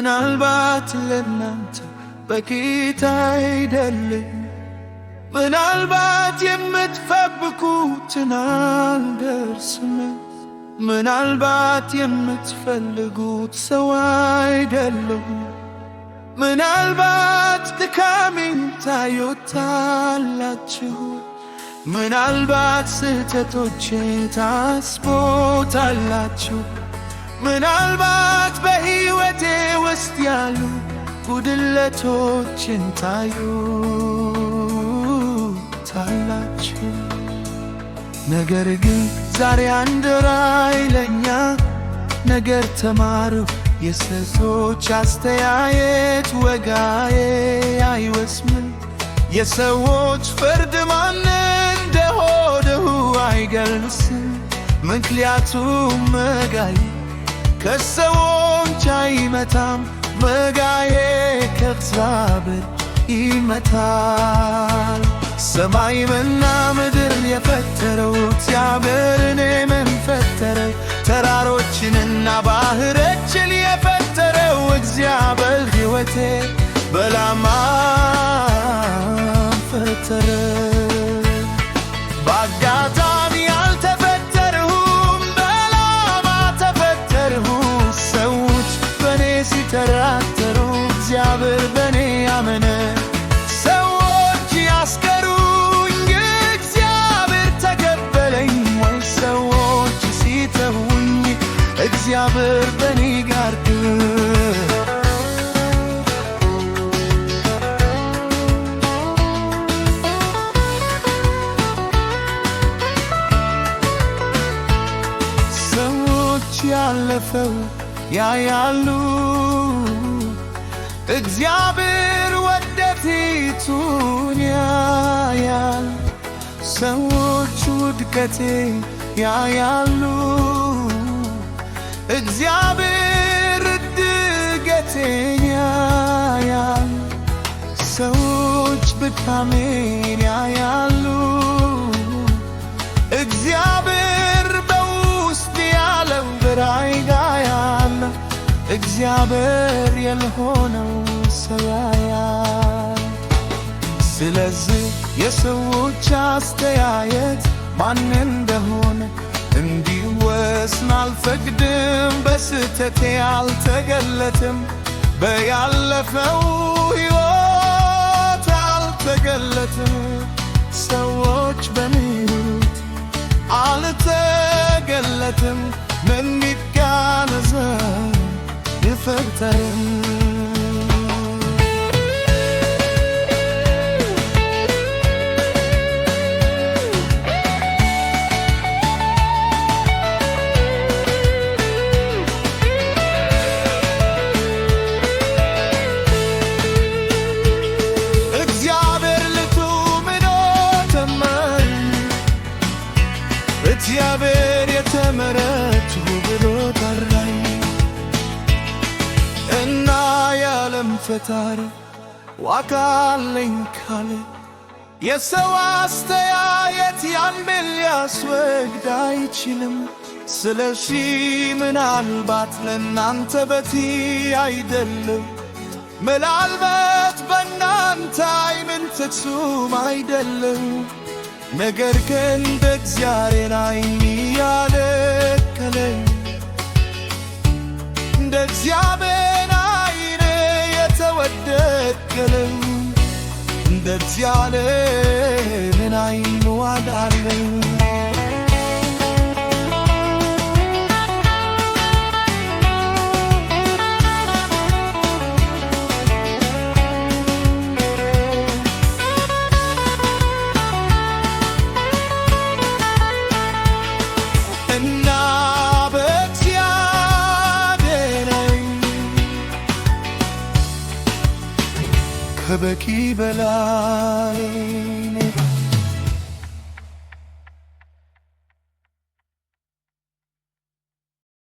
ምናልባት ለእናንተ በቂት አይደለም። ምናልባት የምትጠብቁትን አልደርስም። ምናልባት የምትፈልጉት ሰው አይደለሁም። ምናልባት ድካሜን ታዩታላችሁ። ምናልባት ስህተቶቼን ታስቦታላችሁ። ምናልባት በሕይወቴ ውስጥ ያሉ ጉድለቶችን ታዩታላችሁ። ነገር ግን ዛሬ አንድ ኃይለኛ ነገር ተማርሁ። የሰዎች አስተያየት ዋጋዬ አይወስንም። የሰዎች ፍርድ ማን እንደሆንሁ አይገልጽም። ምክንያቱም ዋጋዬ ከሰዎች አይመጣም፣ ዋጋዬ ከእግዚአብሔር ይመጣል። ሰማይንና ምድር የፈጠረው እግዚአብሔር እኔን ፈጠረ። ተራሮችንና ባህሮችን የፈጠረው እግዚአብሔር ሕይወቴ በዓላማ ፈጠረ። በአጋጣሚ አልተፈጠርሁም፣ በዓላማ ተፈጠርሁ። ሰዎች በእኔ ሲጠራጠሩ እግዚአብሔር በእኔ አመነ። ሰዎች ያስቀሩኝ፣ እግዚአብሔር ተቀበለኝ። ወይ ሰዎች ሲተውኝ እግዚአብሔር በእኔ ጋር። ሰዎች ያለፈው ያያሉ፣ እግዚአብሔር ወደፊቱን ያያል። ሰዎች ውድቀቴን ያያሉ፣ እግዚአብሔር እድገቴን ያያል። ሰዎች ድካሜን ያያሉ፣ እግዚአብሔር በውስጤ ያለው ራዕይ ያያል። እግዚአብሔር ያልሆነው ሰው ያያል። ስለዚህ የሰዎች አስተያየት ማን እንደሆነ እንዲወስን አልፈቅድም። በስህተቴ አልተገለጥም፣ በያለፈው ሕይወት አልተገለጥም። ሰዎች በሚሉት አልተገለጥም። ምን ይጋነዘብ ይፈጠርም። እግዚአብሔር ልቱምኖ ተመን እግዚአብሔር የተመረጥሁ ብሎ ጠራኝ እና የዓለም ፈጣሪ ዋጋ አለኝ ካለ የሰው አስተያየት ያንን ሊያስወግድ አይችልም። ስለዚህ ምናልባት ለእናንተ በቂ አይደለም፣ ምናልባት በእናንተ ዓይን ፍጹም አይደለም። ነገር ግን በእግዚአብሔር ዓይን ያለከለኝ፣ እንደ እግዚአብሔር ዓይን የተወደድከለው፣ እንደ እግዚአብሔር ዓይን ዋጋ አለኝ። እና በእግዚአብሔር ዓይን ከበቂ በላይ ነኝ።